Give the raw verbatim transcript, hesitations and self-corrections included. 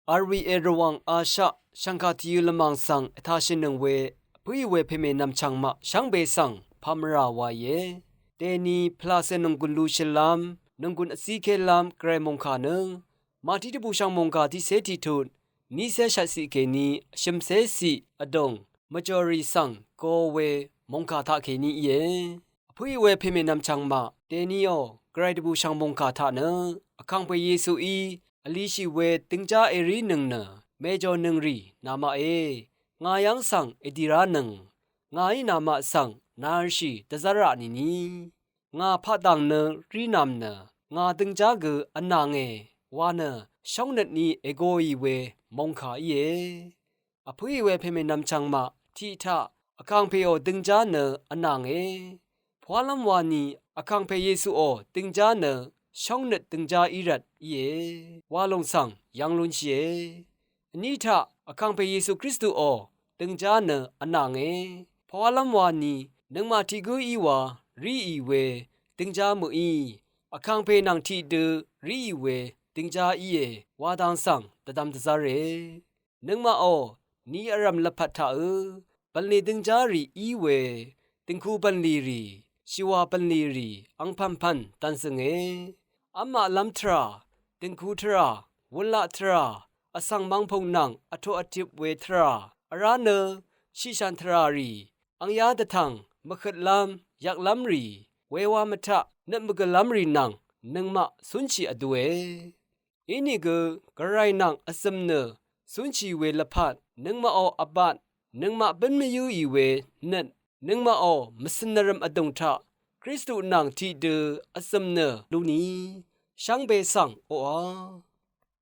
V̄l rì è Rvwàng Ashaq shv̀ngkà tìyø̄ lvmàng svng vtashìnøng we vpǿì we pèmè nv̀mchv̀ng maq shvngbe svng pàmvrà wàìe. Dèni pvlàcè nònggùn lushìlv́m, nònggùn vzíkélv́m gvray mòngkà nø Màtiq dvbùshv̀ng mòngkà tiqcé tiqtut nícé shvtciq kèní vshø̀mcé ciq vdùng mvjòrì svng go we mòngkà taqkèní íe. Vpǿì we pèmè nv̀mchv̀ng maq dèniò gvray dvbùshv̀ng mòngkà taq nø Vkàngpè Yesuí vlishì we døngjáèrínøng nø mèjònøng rì namaqe. Ngà yv́ng svng èdìránøng, ngàí namaq svng nàv̄lshì dvzv́rà nìni, ngà paqdàng nø rínàm nø ngà døngjá gø vnàngè wa nø shóngnøtni ègoì we mòngkà íe. Vpǿì we pèmè nv̀mchv̀ng maq tiq taq Vkàngpèò døngjá nø vnàngè. Pvwálv́m wani Vkàngpè Yesuò døngjá nø shóngnøt døngjá í rvt íe wa lòng svng yv̄ng lúnshìe. Vní taq Vkàngpè Yesu Kristuò døngjá nø vnàngè. Pvwálv́m wani nøngmaq tiq gǿ í wa ríì we døngjá mø̀í Vkàngpè nvng tiqdø ríì we døngjá íe wa dang svng dvdvm dvzv́re. Nøngmaqò ni vrv̀m lvpat taqø bv̀nlì døngjá rì í we dø̀ngku bv̀nlì rì, shìwà bv̀nlì rì angpv̀npv̀n dv̀nzø̀nge. V́maqlv́m tvrà, dø̀ngku tvrà, wulaq tvrà, vsvng mvngpung nvng vtoq vtip we tvrà, vrá nø shiqshàn tvrà rì, angyá dvtv̀ng mvhøtlv́m yvklv́m rì, wewa mvtaq nøt mvgø̀lv́m rì nvng nøngmaq cúnshì vdue. Inìgø gvray nvng vzø̀m nø cúnshì we lvpat nøngmaqò vbat nøngmaq bǿn mvyǿì we nøt nøngmaqò mvcø̀n nvrø̀m vdùng taq Kristu nvng tiqdø vzø̀m nø luni shvngbe svng oqà.